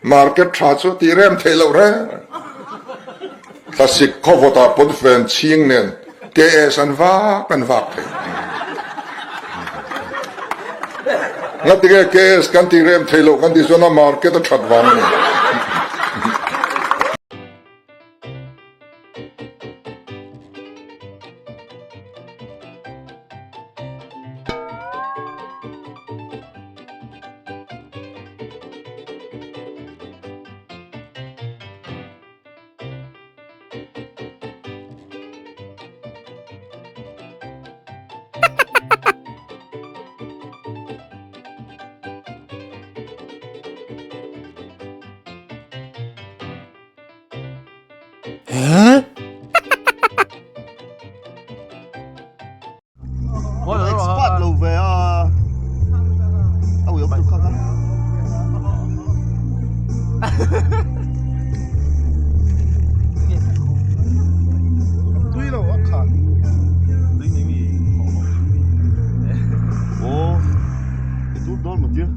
Market tha chu tih rem theih loh reng reng. Thlasik khawvawtah pawnfen chhing nen KS an vak an vak thei. Ngatinge KS kan tih rem theih loh kan tih chuan a market a that vang a ni. Expert lo ve a a ui awm tur kha kha tui lo a kha tui ni mi aw i tur dawn maw tia